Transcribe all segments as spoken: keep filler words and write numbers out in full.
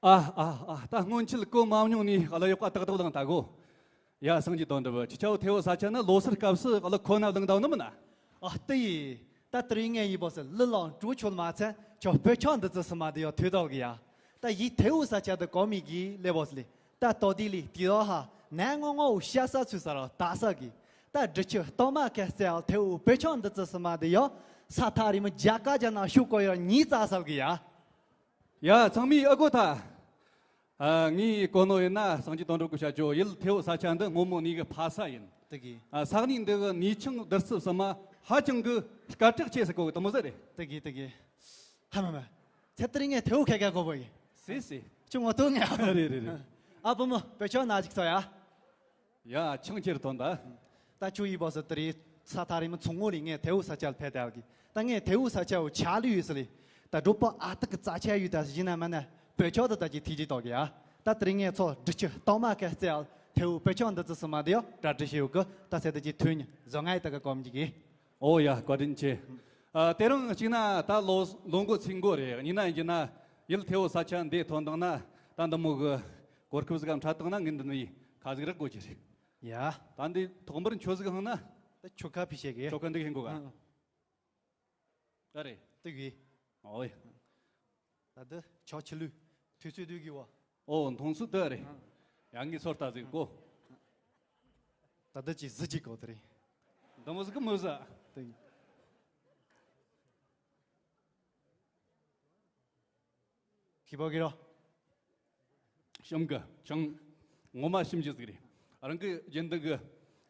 ཨ་ཨ་ཨ། ད་སྔོན་ཆད་གོ་མ་མྱོང་ནི་གླུ་ཡག་པ་ཏག་ཏག་བླངས་ད་གོ། ཡ་སངས་རྒྱས་དོན་གྲུབ་ཁྱེད་ཆ་བོ་ཐེ་བོ་ས་ཆ་ན་ལོ་སར་སྐབས་སུ་གླུ་ཁོ་ན་བླངས་ད་ནི་མིན་ན། ཨ་ལྟ་ཡི། ད་དེ་རིང་ངས་ཡིན་པོ་སི་ལི་ལང་ཀྲུའུ་ཆོལ་མ་ཚན་ཁྱོད་བོད་ཆོག་འདི་ཙི་སི་མ་དེ་ཡོ་ཐོས་དོག་གི་ཡ། ད་ཡི་ཐེ་བོ་ས་ཆ་དུ་གོ་མི་གི་ལེ་བོ་སི་ལི། ད་ཏོ་དི་ལི་ཏི་རོ་ཧ་ནས་ངོ་ངོ་བོ་ཤ་ས་ཚུ་ས་རོ་ད་ས་གི། ད་འབྲི་ཆུ་སྟོད་མ་ཁ་སེ་ཨལ་ཐེ་བོ་བོད་ཆོག་འདི་ཙི་སི་མ་དེ་ཡོ། ས་ཐག་རི་མི་རྒྱ་ཀ་རྒྱ་ན་ཤུ་གོ་ཡོ་ཉི་ཙ་སལ་གི་ཡ། ཡ་ཚང་མས་ཨ་གོ་ཐ། ཨ་ངས་གོ་ནོ་ཡིན་ན་སངས་རྒྱས་དོན་གྲུབ་ཀྱི་བྱ་སྤྱོད་ཡུལ་ཐེ་བོ་ས་ཆ་འདི་སྔོན་མོ་ནས་གི་ཕ་ས་ཡིན། དེ་གི། ཨ་ས་གནས་འདི་གི་ནས་ཆང་བདུད་རྩི་བསིལ་མ་ཧ་ཅང་གི་སྐད་གྲགས་ཆེ་ཟེར་གོ་གི་དེ་མོ་ཟེར་རེད། དེ་གི་དེ་གི། ཧ་མ་མ། ཚེ་ཏི་རིང་ངས་ཐེ་བོ་ཁ་ཁ་གོ་བོ་ཡིན། སེ་སེ། ཁྱོད་ངོ་ཐུག་ངས། རེད་རེད་རེད། ཨ་བུ་མོ་བོད་ཆོག་ན་ཅིག་ཚོ་ཡ། ཡ་ཆང་ཁྱེར་ཐོན་ད། ད་ཆུ་ཡི་བོ་ས་དེ་རི་ས་ཐག་རི་མི་ཚུང་ངོ་རི་ངས་ཐེ་བོ་ས་ཆ་ལ་ཕེ་ཏེ་ཨ་གི། ད་ངས་ཐེ་བོ་ས་ཆ་བོ་ཆ་ལུ་ཡོད་ས་ལི། ད་འགྲོ་པ་ཨ་ཏག་གི་རྩ་ཆ་ཡོད་ད་ཡིན་ན་མ་ན་བོད་ཆོག་ད་ད་ཀྱི་ཐི་ཅི་ཏོག་གི་ཡ། ད་དེ་རི་ངས་ཚོ་འབྲི་ཆུ་སྟོད་མ་ཁ་སེ་ཨལ་ཐེ་བོ་བོད་ཆོག་འདི་ཙི་སི་མ་དེ་ཡོ་གྲ་སྒྲིག་ཞུ་ཡོད་གི། ད་ཚེ་ད་ཀྱི་ཐུན་ཉི་བཟོ་ངའི་ད་ག་གོམ་གྱི་གི། ཨོ་ཡ་བཀའ་དྲིན་ཆེ། ཨ་དེ་རིང་གཅིག་ན་ད་ལོ་ལོ་འགོ་ཚིག་འགོ་རེད། གཉིས་ན་ཡིན་གྱི་ན་ཡུལ་ཐེ་བོ་ས་ཆ་འདི་ཐོན་དང་ན་ད་འདི་མོ་གི་གོ་སྐབས་ཟིག་གམ་འཕྲད་དང་ན་ངས་འདི་ནི་ཁ་ཟིག་རག་དགོས་ཀྱི་རེད། ཡ། ད་འདི་ཐོག་མར་ཆོ་ཟིག་ཧང་ན། ད་ཆོ་ཁ་ཕི་ཤེ་གི། ཆོ་ཁ་འདི་ཧེང་གོ་ག་ཨ་རེད། དེ་གི། ཨོ་ཡ། ད་འདི་ཆོ་ཆི་ལུ། དུས་ཚོད་དུས་གི་བ། ཨོ་མཐོང་སུ་དུ་རེད། ཡང་ངའི་ཚོར་ལྟ་ཟིག་གོ། ད་འདི་ཅི་ཟི་ཅི་གོ་དེ་རེད། འདི་མོ་ཟིག་གི་མོ་ཟ། དེ་ཁི་པོ་གི་རོ། ཤམ་གི་ཆང་ངོ་མ་ཤིམ་གྱི་ཟིག་རེད། རང་གི་རྒྱན་འདི་གི་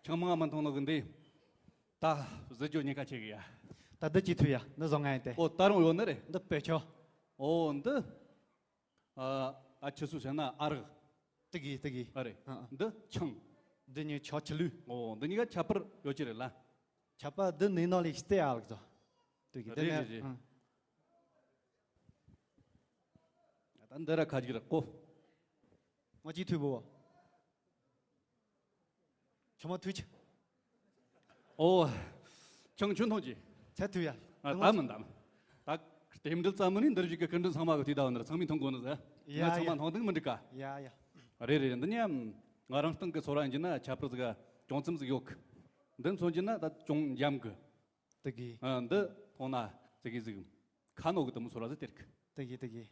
ཆང་མང་མ་མཐོང་ནོ་གི་འདི། ད་ཟི་ཅོ་ཉེ་ཁ་ཆེ་གི་ཡ། ད་འདི་ཅི་ཐུ་ཡ་འདི་བཟོ་ང་ཡིན་ཏེ། ཨོ་ད་རུང་ཡོད་ནི་རེད། འདི་པེ་ཆོ། ཨོ་འདི། ཨ་ཨ་ཆི་སུ་ཟེར་ན་ཨ་རག་དེ་གི་དེ་གི། ཨ་རེད། ཨ་ཨ། འདི་ཆང་། འདི་ཉིད་ཆོ་ཆི་ལུས། ཨོ་འདི་གཉིས་ཀ་ཁྱད་པར་ཡོད་ཀྱི་རེད་ལ། ཁྱད་པར་འདི་ནི་ནོ་ལི་སྟེ་ཨ་རག་ཟོ། དེ་གི་དེ་རེད་ནས་རེད་རེད། ཨ། ད་འདི་ར་ཁ་ཅིག་རེད་ཀོ། ང་ཅི་ཐུ་བོ། ཆུ་མ་ཐུ་ཆི། ཨོ། ཆང་ཆུ་མཐོང་ཅི། ཚད་ཐུ་ཡ། ཨ་ད་མིན་ད་མིན། ད་རྟེན་འབྲེལ་ཙམ་མིན་ནི་འདིར་བཞུགས་ཀྱི་སྐུ་མགྲོན་ཚང་མ་གི་དུས་ད་བ་འདིར་ཚང་མས་མཐོང་དགོས་ནི་ཟེར། ཡ་ང་ཚང་མ་ཡ། མཐོང་དུས་མི་འགྲིག་ག་ཡ་ཡ། རེད་རེད། འདི་ཉམ་ང་རང་སྟེང་གི་ཚོར་བ་ཡིན་གྱི་ན་ཁྱད་པར་ཟིག་ག་ཅུང་ཙམ་ཟིག་ཡོད་གི། འདི་མཚོན་གྱི་ན་ད་ཅུང་འཇམ་གི། དེ་གི། ཨ་འདི་མཐོང་ན་ཙི་གི་ཟིག་ཁ་ནོ་གི་དུམ་སོ་ར་ཟི་དེར་གི། དེ་གི་དེ་གི།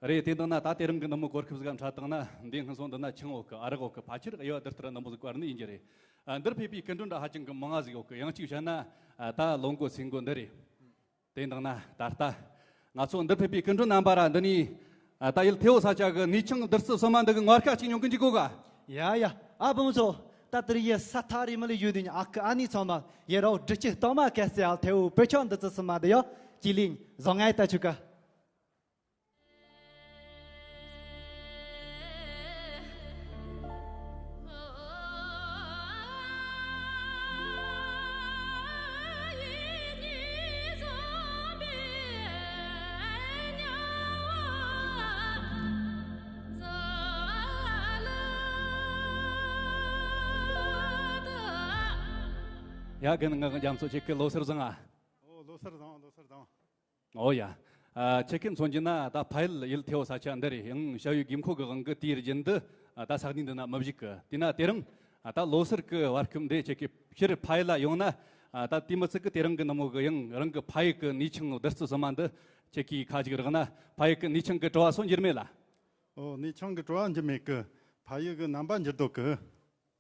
རེད། དེ་དང་ན་ད་དེ་རིང་གི་ནུབ་མོ་གོ་སྐབས་ཟིག་འཕྲད་དང་ན་འདི་སྔ་སོང་འདི་ན་ཆང་འོག་གི་ཨ་རག་འོག་གི་ཕ་ཆེར་གཡོ་བ་དིར་ལྟར་ནུབ་མོ་ཟིག་བར་ནི་ཡིན་གྱི་རེད། ཨ་འདིར་ཕེབས་པའི་སྐུ་མགྲོན་འདྲ་ཧ་ཅང་གི་མང་ང་ཟིག་ཡོད་གི། ཡང་གཅིག་བཤད་ན་ཨ་ད་ལོ་འགོ་ཚེས་འགོ་འདི་རེད། དེ་དང་ན་ད་ལྟ་ང་ཚོ་འདིར་ཕེབས་པའི་སྐུ་མགྲོན་རྣམ་པ་ར་འདི་ནི་ཨ་ད་ཡུལ་ཐེ་བོ་ས་ཆ་གི་ནས་ཆང་བདུད་རྩི་བསིལ་མ་འདི་གི་ངོ་དཀར་གཅིག་མྱོང་གི་འཇུག་གོ་ག་ཡ་ཡ། ཨ་བུ་མོ་ཚོ། ད་དེར་ཡེ་ས་ཐག་རི་མི་ལ་ཡོད་དུས་ཨ་ཁུ་ཨ་ནི་ཚང་མ་ཡེ་རོགས་འབྲི་ཆུ་སྟོད་མ་ཁ་སེ་ཨལ་ཐེ་བོ་བོད་ཆོག་འདི་ཙི་སི་མ་དེ་ཡོ། ཅི་ལིང་བཟང་ངའི་ལྟ་ཆུ་ཀ་ཡ་རྒན་ང་རྒྱ་མཚོ་ཁྱེད་ཀྱི་ལོ་སར་བཟང་ཨ། ཨོ་ལོ་སར་བཟང་ལོ་སར་བཟང་། ཨོ་ཡ། ཨ་ཁྱེད་ཀྱིས་མཚོན་གྱི་ན་ད་ཕ་ཡུལ་ཡུལ་ཐེ་བོ་ས་ཆ་འདི་རེད། ཡང་ཞྭ་ཡུལ་དགོས་མཁོ་གི་དབང་གིས་དེའི་རྒྱུན་དུ་ཨ་ད་ས་གནས་འདི་ན་མི་བཞུགས་གི། དེས་ན་དེ་རིང་ཨ་ད་ལོ་སར་གི་བར་སྐབས་འདི་ཁྱེད་ཀྱིས་ཕྱིར་ཕ་ཡུལ་ལ་ཡོང་ན་ཨ་ད་དེ་མི་ཚད་གི་དེ་རིང་གི་ནུབ་མོ་གི་ཡང་རང་གི་ཕ་ཡུལ་གི་ནས་ཆང་བདུད་རྩི་བསིལ་མ་འདི་ཁྱེད་ཀྱིས་ཁ་ཅིག་རག་ན། ཕ་ཡུལ་གི་ནས་ཆང་གི་བྲོ་བ་སོགས་འགྱུར་མེད་ལ། ཨོ་ནས་ཆང་གི་བྲོ་བ་འགྱུར་མེད་གི། ཕ་ཡུལ་གི་རྣམ་པ་འགྱུར་འདུག་གི།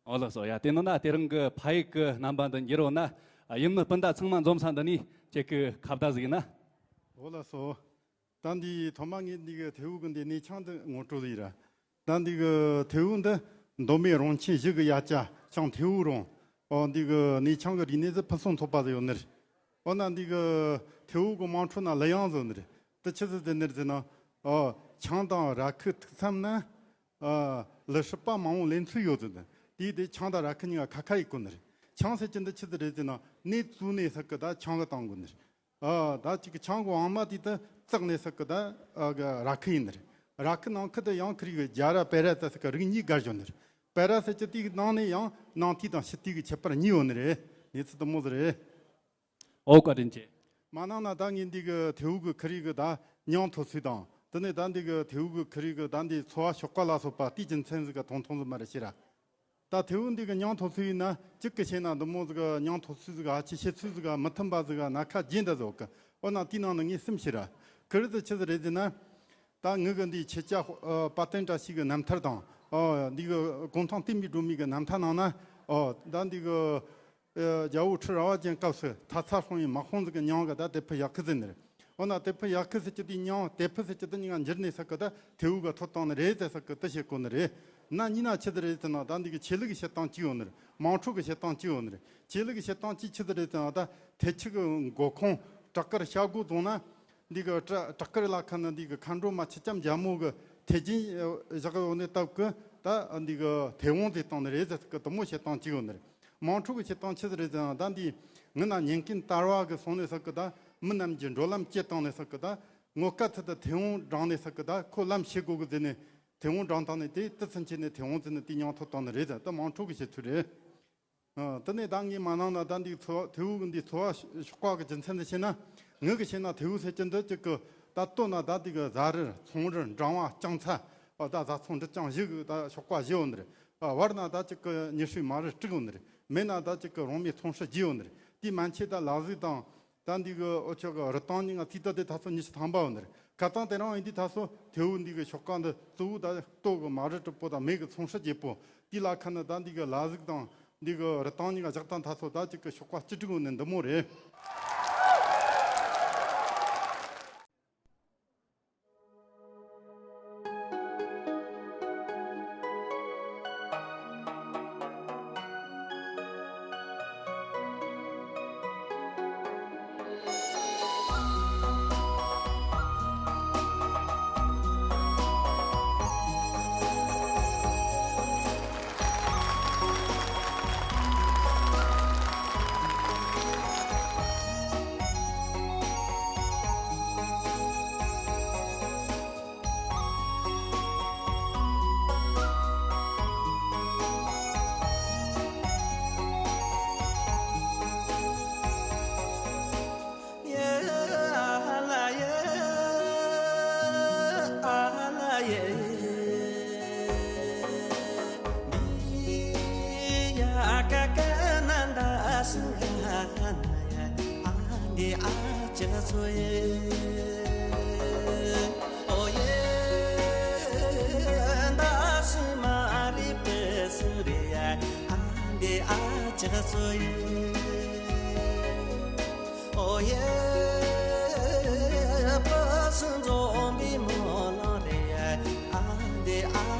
ཨོ་ལགས་སོ། ཡ་དེ་ནང་ན་དེ་རིང་གི་ཕ་ཡུལ་གི་རྣམ་པ་འདི་འགྱུར་འོང་ན་ཡུལ་མི་སྤུན་ཟླ་ཚང་མ་འཛོམས་ས་འདི་ནས་ཁྱེད་ཀྱི་ཁ་བརྡ་ཟིག་ན། ཨོ་ལགས་སོ། ད་འདི་ཐོག་མ་ངས་འདི་གི་ཐེ་བོ་གི་འདི་ནས་ཆང་འདི་ངོ་སྤྲོད་ཟིག་ར། ད་འདི་གི་ཐེ་བོ་འདི་མདོ་སྨད་རོང་ཆེན་གཞི་གི་ཡ་ཅ་ཆང་ཐེ་བོ་རོང་། ཨོ་འདི་གི་ནས་ཆང་གི་རིག་གནས་ཟིག་ཕུན་སུམ་ཚོགས་པ་ཟིག་ཡོད་ནི་རེད། ཨོ་ན་འདི་གི་ཐེ་བོ་གི་དམངས་ཁྲོད་ན་གླུ་དབྱངས་ཟིག་ནི་རེད། དེ་ཆི་ཟིག་ཟེར་ནི་རེད་ཟེར་ན། ཨོ་ཆང་དང་ར་ཁུ་ཐུག་མཚམས་ན། ཨ་ལི་ཧྲི་པ་མང་བོ་ལེན་ཚུལ་ཡོད་ཟེར་ནི། དེའི་དེ་ཆང་དང་ར་ཁུ་གཉིས་ཀ་ཁ་ཁ་ཡི་གོ་ནི་རེད། ཆང་ཟེར་གྱི་འདི་ཆི་ཟིག་རེད་ཟེར་ན་ནས་བཙུགས་ནས་ཟིག་གི་ད་ཆང་གི་བཏང་གོ་ནི་རེད། ཨ་ད་ཅིག་གི་ཆང་གི་བང་མ་དེ་ད་བཙགས་ནས་ཟིག་གི་ད་ཨ་གི་ར་ཁུ་ཡིན་ནི་རེད། ར་ཁུ་ནང་ཁུ་དེ་ཡང་ཁི་རིགས་གི་རྒྱ་ར་པེ་ར་ད་ཟིག་གི་རིགས་གཉིས་བརྒལ་བཞག་ནི་རེད། པེ་ར་ཟེར་གྱི་དེའི་ནང་ནས་ཡང་ནང་ཐིག་དང་ཕྱི་ཐིག་གི་ཁྱད་པར་གཉིས་ཡོད་ནི་རེད། གནས་ཚུལ་དེ་མོ་ཟིག་རེད། ཨོ་བཀའ་དྲིན་ཆེ། མ་ནང་ན་ད་ངས་འདི་གི་ཐེ་བོ་གི་ཁི་རིགས་གི་ད་མྱང་ཐོ་ཚུལ་དང་ད་ དེ་ནས་ད་འདི་གི་ཐེའུ་གི་ཁི་རི་གི་ད་འདི་འཚོ་བ་ཤོག་ཀ་ལ་སོགས་པ་དེའི་རྒྱུ་མཚན་ཟིག་ག་ཐོང་ཐོང་ཟིག་མ་རེད་ཤེས་ར། ད་ཐེའུ་འདི་གི་མྱང་ཐོ་སུ་ཡིན་ན་གཅིག་གི་བཤད་ན་འདི་མོ་ཟིག་ག་མྱང་ཐོ་སུ་ཟིག་ག་ཨ་ཆི་བཤད་ཚུལ་ཟིག་ག་མི་མཐུན་པ་ཟིག་ག་སྣ་ཁ་རྒྱས་འདི་ཟོག་གི། འོ་ན་དེའི་ནང་ནས་ངས་གསུམ་བཤད་ར། ཁི་རི་ཟིག་ཆི་ཟིག་རེད་ཟེར་ན། ད་ངི་གི་འདི་ཆེ་ཆ་པ་ཏན་བཀྲ་ཤིས་གི་རྣམ་ཐར་དང་། འདི་གི་གུང་ཐང་བསྟན་པའི་སྒྲོན་མེ་གི་རྣམ་ཐར་ནང་ན། ད་འདི་གི་རྒྱལ་པོ་ཁྲི་རལ་པ་ཅན་སྐབས་སུ་ཐ་ཚ་ཧྲོང་ཡི་མ་ཧོང་ཟིག་གི་མྱང་གི་ད་དེ་ཕུ་ཡག་ཁི་ཟེར་ནི་རེད། འོ་ན་དེ་ཕུ་ཡག་ཁི་ཟེར་གྱི་དེའི་མྱང་དེ་ཕུ་ཟེར་གྱི་དེ་གཉིས་ཀ་འགྱུར་ནས་ཟེར་གི་ད་ཐེའུ་ག་ཐོབ་བཏང་ནི་རེད་ཟེར་ཟེར་གི་དེ་བཤད་གོ་ནི་རེད། ན་གཉིས་ན་ཆི་ཟིག་རེད་ཟེར་ན་ད་འདི་གི་ཆོས་ལུགས་ཀྱི་བཤད་སྟངས་གཅིག་ཡོད་ནི་རེད། མང་ཁྲོ་གི་བཤད་སྟངས་གཅིག་ཡོད་ནི་རེད། ཆོས་ལུགས་ཀྱི་བཤད་སྟངས་གཅིག་ཆི་ཟིག་རེད་ཟེར་ན་ད་ཐེ་ཆི་གི་མགོ་ཁུངས་བྲག་དཀར་བྱ་རྒོད་རྫོང་ན། འདི་གི་བྲག་བྲག་དཀར་ལ་ཁ་ན་འདི་གི་མཁའ་འགྲོ་མ་ཆུ་ལྕམ་རྒྱལ་མོ་གི་ཐེ་ཅིན་བཞག་ཡོད་ནི་སྟབས་ཀྱིས་ད་འདི་གི་ཐེ་ཝང་ཟེར་བཏང་ནི་རེད་ཟེར་གི་དེ་མོ་བཤད་སྟངས་གཅིག་ཡོད་ནི་རེད། མང་ཁྲོ་གི་བཤད་སྟངས་ཆི་ཟིག་རེད་ཟེར་ན་ད་འདི་ངི་ན་ཉན་མཁན་དར་བ་གི་སོང་ནི་ཟེར་གི་ད་མི་རྣམས་ཀྱི་འགྲོ་ལམ་བཅད་བཏང་ནི་ཟེར་གི་ད་ངོ་དཀའ་ཚུལ་ད་ཐེ་ཝང་དྲངས་ནི་ཟེར་གི་ད་ཁོ་ལམ་ཤེས་དགོས་གི་ཟེར་ནི་ཐེ་ཝང་དྲངས་བཏང་ནི་དེ་དེ་ཚུན་ཆད་ནི་ཐེ་ཝང་ཟེར་ནི་དེ་མྱང་ཐོབ་བཏང་ནི་རེད་ཟེར་ད་མང་ཁྲོ་གི་བཤད་ཚུལ་རེད། ཨ། དེ་ནས་ད་ངས་མ་གནང་ན་ད་འདི་ཚོ་ཐེའུ་གི་འདི་ཚོ་བ་ཤོག་ཁག་གི་རྒྱུ་མཚན་དེ་བཤད་ན། ངེད་ཀྱི་བཤད་ན་ཐེའུ་ཟེར་གྱི་འདི་གཅིག་གི་ད་སྟོད་ན་ད་འདི་གི་བཟའ་རུ་ཚོང་རུ་འབྲང་བ་རྐྱང་ཚ། ཨ། ད་བཟའ་ཚོང་འདི་རྐྱང་བཞི་གི་ད་ཤོག་ཁག་བཞི་ཡོད་ནི་རེད། ཨ། བར་ན་ད་གཅིག་གི་ཉི་ཧྲི་མ་རུ་དྲུག་ཡོད་ནི་རེད། སྨད་ན་ད་གཅིག་གི་རོང་མི་ཚོང་ཧྲི་བརྒྱད་ཡོད་ནི་རེད། དེ་མན་ཆད་ད་ལ་གཟུགས་དང་། ད་འདི་གི་འུ་ཆོ་གི་རི་ཐང་གཉིས་ང་ཚིག་ད་དེ་ད་ཚོ་ཉི་ཤུ་ཐམ་པ་ཡོད་ནི་རེད། ཁ་སང་དེ་རིང་ཡིན་དུས་ད་ཚོ་ཐེའུ་འདི་གི་ཤོག་ཁག་འདི་གཙོ་བོ་ད་སྟོད་གི་མ་རུ་གྲུབ་པོ་དང་སྨད་གི་ཚོང་ཧྲི་རྒྱལ་པོ། དེ་ལ་ཁ་ན་ད་འདི་གི་ལ་གཟུགས་དང་འདི་གི་རི་ཐང་གཉིས་ཀ་བཞག་དང་ད་ཚོ་ད་ཅིག་གི་ཤོག་ཁག་བཅུ་དྲུག་ཡོད་ནི་འདི་མོ་རེད། འདི་ཨ་ཅག་ཚོ་ཡིན། ཨོ་ཡེ། ད་སུ་མ་རེད་པས་སུ་རེད་ཡ། ཨ་འདི་ཨ་ཅག་ཚོ་ཡིན། ཨོ་ཡེ། པ་སུ་འཛོམས་པའི་མོ་ལོ་རེད་ཡ། ཨ་འདི་ཨ་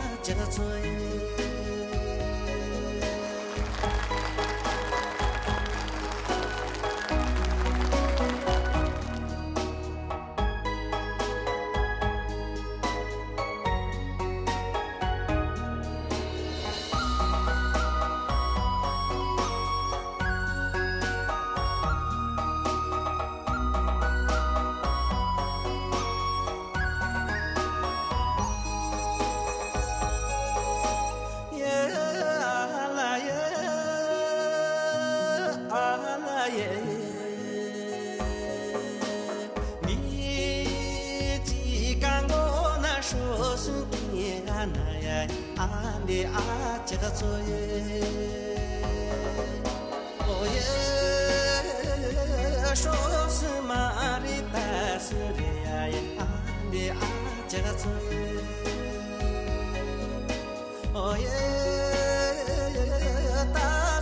ཅག་ཚོ་ཡིན། ཨོ་ཡེ། ད་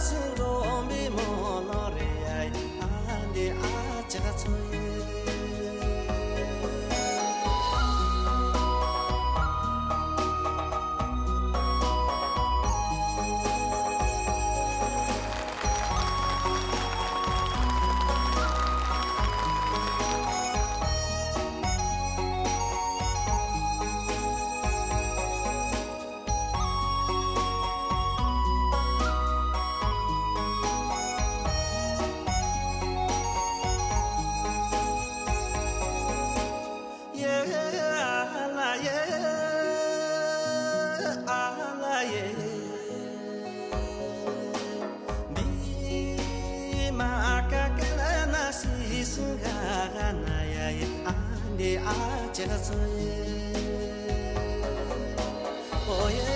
སུ་འགྲོ་མི་མོ་ལོ་རེད་ཡ། ཨ་འདི་ཨ་ཅག་ཚོ་ཡིན། འདི་མ་ཀ་ཀ་ན་ན་སི་སུ་ག་ག་ན་ཡ་ཡ། ཨ་འདི་ཨ་ཅག་ཚོ་ཡིན། ཨོ་ཡེ།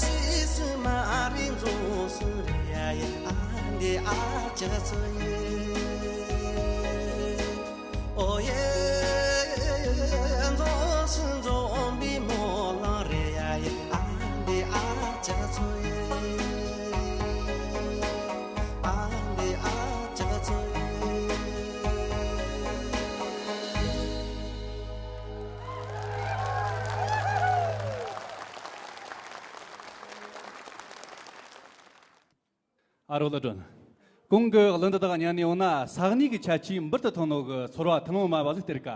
སི་སི་མ་རི་འཛོམས་སུ་རེ་ཡ་ཡེ། ཨ་འདི་ཨ་ཅག་ཚོ་ཡེ། ཨོ་ཡེ། འཛོམས་སུ་འཛོམས་པའི་སྨོན་ལམ་རེ་ཡ་ཡེ། ཨ་འདི་ཨ་ཅག་ཚོ་ཡེ། ཨ་འདི་ཨ་ཅག་ཚོ་ཡེ། ཨ་རོ་ལ་སྒྲོན། གོང་གི་གླུ་འདི་དག་ཉན་ནས་ཡོང་ན་ས་གནས་ཀྱི་ཁྱད་ཆོས་འབུར་དུ་ཐོན་ནོ་གི་ཚོར་བ་ཐུན་མོང་མ་བ་ཟིག་སྟེར་ཀ།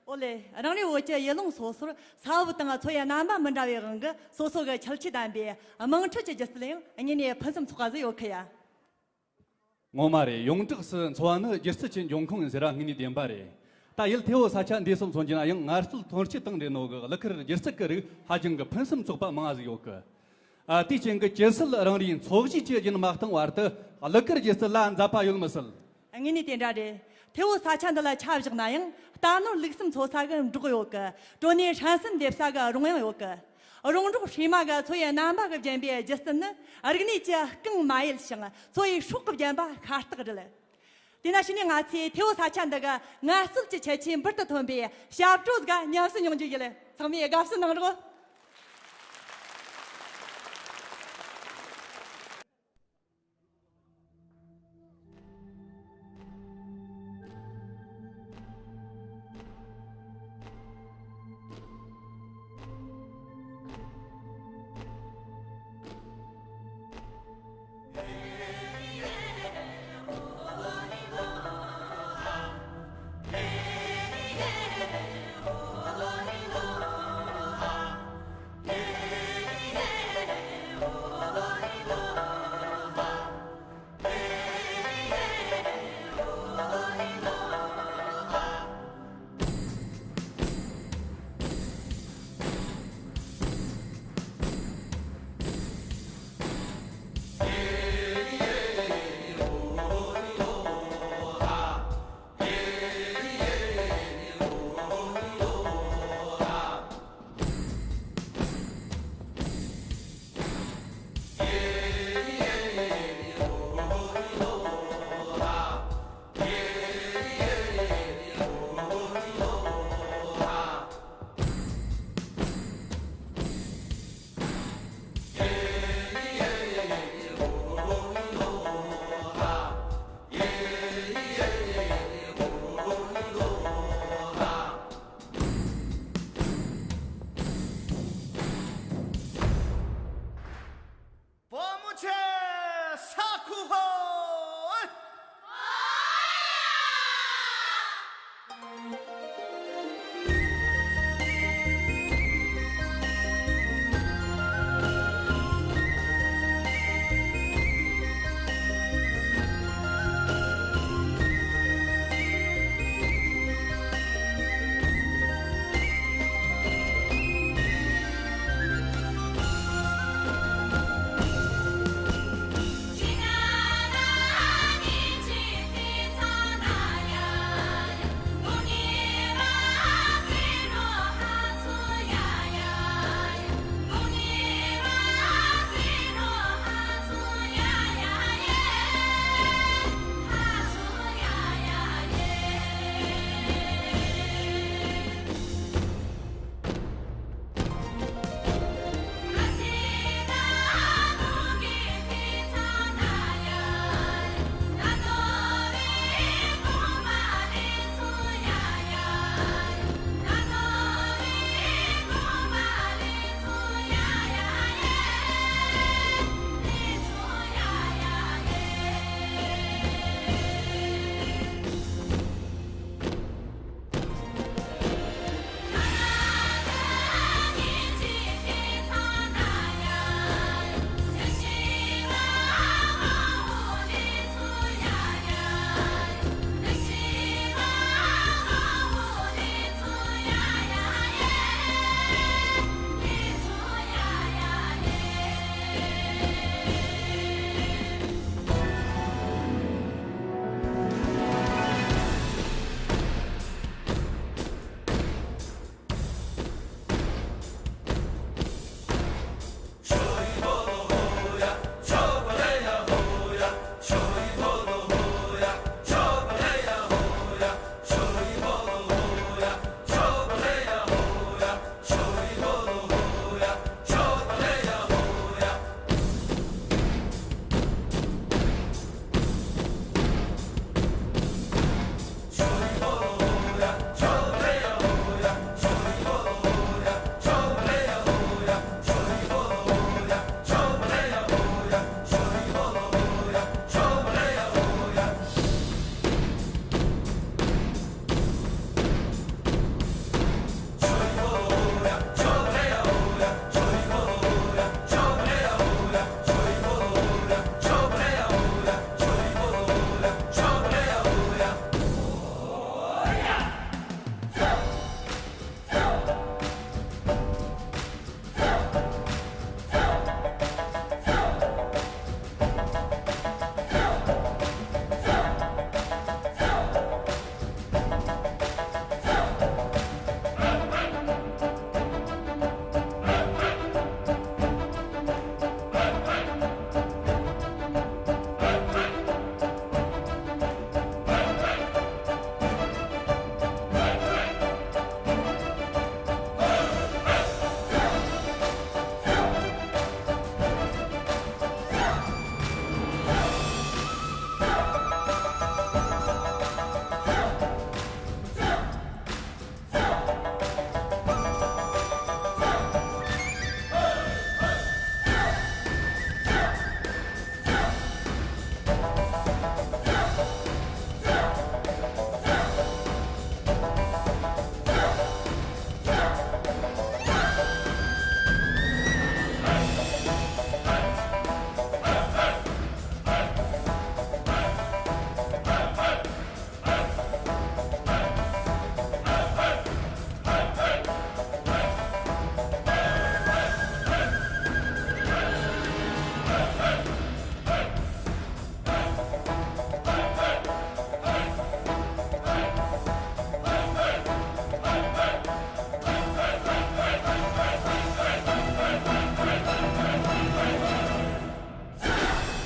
ཨོ་ལེ། རང་རེའི་བོད་ཀྱི་ཡུལ་ལུང་སོ་སོར་ས་བབ་དང་འཚོ་བའི་རྣམ་པ་མི་འདྲ་བའི་དབང་གིས་སོ་སོ་གི་ཁྱད་ཆོས་ལྡན་པའི་དམངས་ཁྲོད་ཀྱི་སྒྱུ་རྩལ་ཡང་དངོས་གནས་ཕུན་སུམ་ཚོགས་པ་ཟིག་ཡོད་ཁི་ཡ། ངོ་མ་རེད། ཡོངས་གྲགས་སུ་འཚོ་བ་ནི་སྒྱུ་རྩལ་གྱི་འབྱུང་ཁུངས་ཡིན་ཟེར་བ་དངོས་གནས་བདེན་པ་རེད། ད་ཡུལ་ཐེ་བོ་ས་ཆ་འདི་སོགས་མཚོན་རྒྱུ་ན་ཡང་ངལ་རྩོལ་ཐོན་སྐྱེད་དང་འབྲེལ་ནོ་གི་གླུ་གར་སྒྱུ་རྩལ་གྱི་རིགས་ཧ་ཅང་གི་ཕུན་སུམ་ཚོགས་པ་མང་ང་ཟིག་ཡོད་གི། ཨ། དེའི་རྐྱེན་གྱིས་སྐྱེད་ཚལ་རང་རེའི་འཚོ་བཞིན་གྱི་རྒྱུན་མ་བཏང་བར་དུ་གླུ་གར་སྒྱུ་རྩལ་ལ་མཛད་པ་ཡོད་མི་སྲིད། དངོས་གནས་དེ་འདྲ་རེད། ཐེ་བོ་ས་ཆ་འདི་ལ་ཆ་བཞག་ན་ཡང་རྟ་ནོར་ལུག་གསུམ་འཚོ་ས་གི་འབྲོག་ཡོད་གི། གྲོ་ནས་ཧྲན་སུན་འདེབས་ས་གི་རོང་ཡང་ཡོད་གི། རོང་འབྲོག་བྱེ་མ་གི་འཚོ་བའི་རྣམ་པ་གི་བརྒྱན་པའི་སྒྱུ་རྩལ་ནི་རིག་གནས་ཀྱི་རྐང་མ་ཡལ་ཞིང་འཚོ་བའི་སྲོག་གི་བརྒྱན་པ་ཤ་སྟག་རེད། དེ་ན་ཕྱི་ནས་ང་ཚོས་ཐེ་བོ་ས་ཆ་འདི་གི་ངལ་རྩོལ་གྱི་ཁྱད་ཆོས་འབུར་དུ་ཐོན་པའི་ཞབས་བྲོ་ཟིག་ཉམས་སུ་མྱོང་རྒྱུ་ཡིན། ཚང་མས་དགའ་བསུ་གནང་རོགས།